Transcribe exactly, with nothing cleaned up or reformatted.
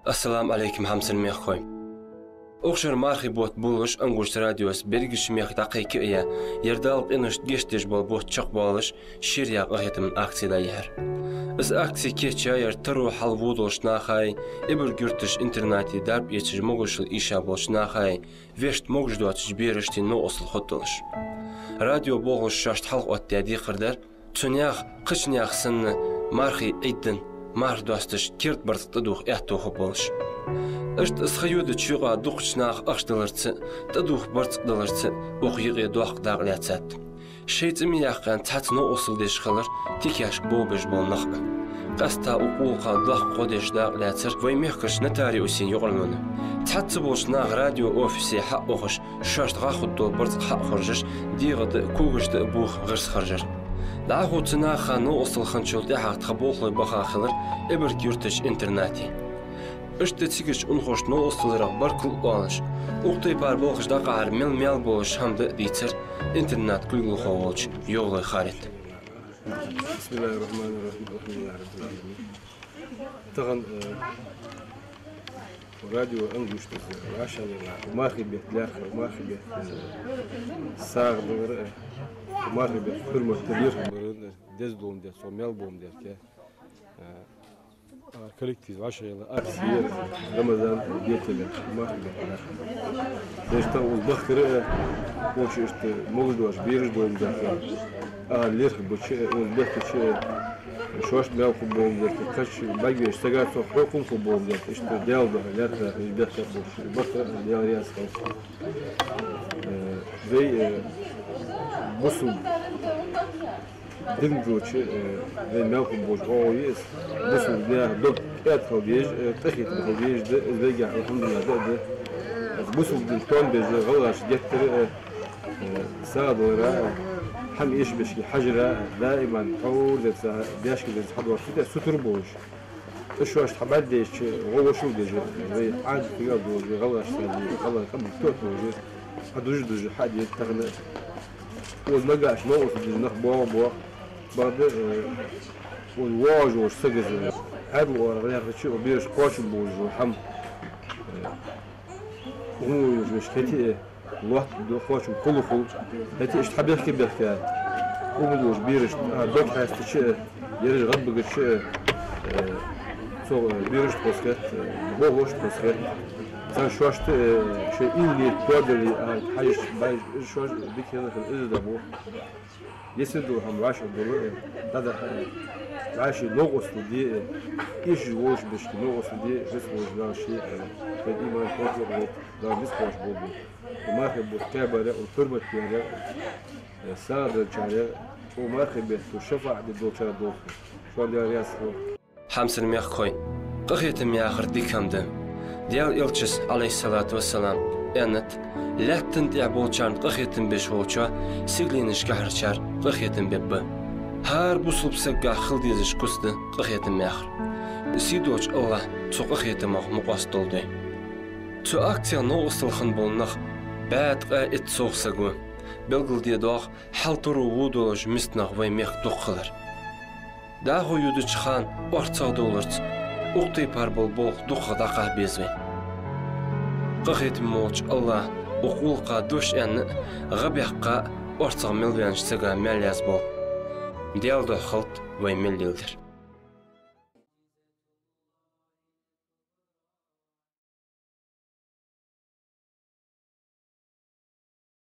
Ассаламу Ӏалайкум, хьамсара мехкахой. Укх шера мархий бутт болалуш Ангушт радиос берригача мехка дӀакхайкаяь, ер Дала къиношта гешт деш бола бутт чакхбоалаш, шера яха къахетама акци дӀайихьар. Из акци кийчъяьяр таро хьалводаш долча нахаи, Эбарг-Юртарча интернате дарба эцаш могашал ийша болча нахаи, вешта могаш доацача берашта новкъостал хургдолаш. Радио болхлоша шоашта хьалха оттадаь декхар дар, цу наьха, кхыча наьха санна, мархий Ӏийд дийнахьа марха доасташ керда барзкъа тӀадувха аьттув хургболаш. Иштта из ха йодача юкъа дукхача наха ахча даларца а, тӀадувха барзкъа даларца а укх юкъе доккха дакъа лаьцад. Шоай цӀи ма яьккхе, цхьацца новкъостал деш хилар тикашка бовбеш бола нах а. Къаьстта укх гӀулакха доккха гӀо деш дакъа лаьцар вай мехкарча нотариуса юкъарлона. Цхьацца болча наха радио офисе хьаухаш, шоашта гӀа хургдола барзкъа хьахоржаш, дегӀа тӀа а, когашта а бух гӀирс харжар. ДӀахо цу наха новкъостал хинначул тӀехьагӀа тха болхлой баха хилар Эбарг-Юртарча интернате. Иштта цигача унахошта новкъосталах баркал а оалаш, укх тайпара болхаш дӀакхахьар мел маьл болаш хӀама да а дийцар интерната кулгалхо волча Йовлой Халида. بسم الله الرحمن الرحيم. الحمد لله رب العالمين. Тахан, э, радио Ангушт вӀашагӀъелла, мархий бетта лаьрхӀа, мархий бетта, э, сагӀа далар, э, мархий бетта хьурмат лерхӀа бар, э, деза долаш дар, цо мел болаш дар, э, а, коллектив вӀашагӀъелла, акци яр, Рамазан бетта лаьрхӀа, мархий бетта лаьрхӀа. Дешта уж бахкара, э, кхочушта могаш доацаш бераш болаш дар, э, а, лерхӀа бача, э, уж бехкача, э, шоашта мел хургболаш дар, кхача багвеш сага цох хьокхам хургболаш дар, иштта Даьла духьа лаьрхӀа, уж бехкаш болаш, бахкара, Даьла раьза хилва. Э, вай, э, бусалба дин долча, э, вай мел хургболаш оагӀув я из. Бусалба наьха дог кӀаьда хила дезаш, э, къахетам хила дезаш да, из вайгахь, алхьамдулиллахӀ, да а да. Из бусалба дина товш беш гӀалгӀашта геттара, э, э, сагӀа далара, э, хӀама эшабешка хьажара, э, даиман хьовр дерца, даьшка дерца хьадоагӀаш, сутара болаш. Ткъа шоашта хьабӀаргадайча, гӀо вошал дезаш, вай Ӏадат кагал долаш, гӀалгӀашта, гӀалгӀай къам тоъ а тоъаш, хьадужаш-дужаш хьадийцар тахан. Уж нагахьа новкъостал деш нах боагӀа-боагӀа, бакъда, э, уж воагӀаш волча сага из Ӏаьдала оагӀорахьа лаьрхӀача, уж бераш кхоачам болаш хӀама, э, умуйуш вешка хете, лоаттаду, кхоачам хул-хул. ХӀаьта иштта хьабехке-бехке, умуйуш берашта, а, дог хьаьстача, ераш гӀадбагача, э, цу, э, берашта хоза хет, э, болхлошта хоза хет. Цар шоашта, э, шоай илни тоадаларни, а, хьажача, бай, шоаш дика хилар хила из да бу. Еза дола хӀама вӀашагӀдола, э, дӀадахьа, э, вӀаший новкъостал де, э, эшаш волаш бешка новкъостал де, вецволча Дала ший, э, шоай иман кхоачам болба, Дала низ кхоачаш болба. Мархий бутт кхаьбарех, хьурмат даьрех, э, сагӀа даьчарех, укх мархий бетта шафаӀат де долчарех долда. Шоана Даьла раьза хилва. Хьамсара мехкахой, къахетам яхар дика хӀама да. Даьла Элчас, Ӏалайхи ссалату вассалам, аьннад: «Лаьттан тӀа болчарна къахетам беш волчоа сигаленашкахьарчар къахетам бергба». ХӀара бусалба сагагахь хила дезаш куц да къахетам яхар. Сийдолча АллахӀа цу къахетамах мукъост долда вай. Цу акцех новкъостал хинна бола нах бӀаь ткъаь итт сов саг ва. Белгалде доагӀа, хьал таро во долаш миска нах вай мехка дукха хилар. ДӀахо йодача хана орцагӀдовларца укх тайпара бола болх дукхагӀа дӀакхахьа беза вай. Къахетаме волча АллахӀа укх гӀулакха дош аьнна а, гӀа баьккха а, орцагӀ мел ваьннача сага маьл язболба. Даьла духьа хилда вай мел леладер.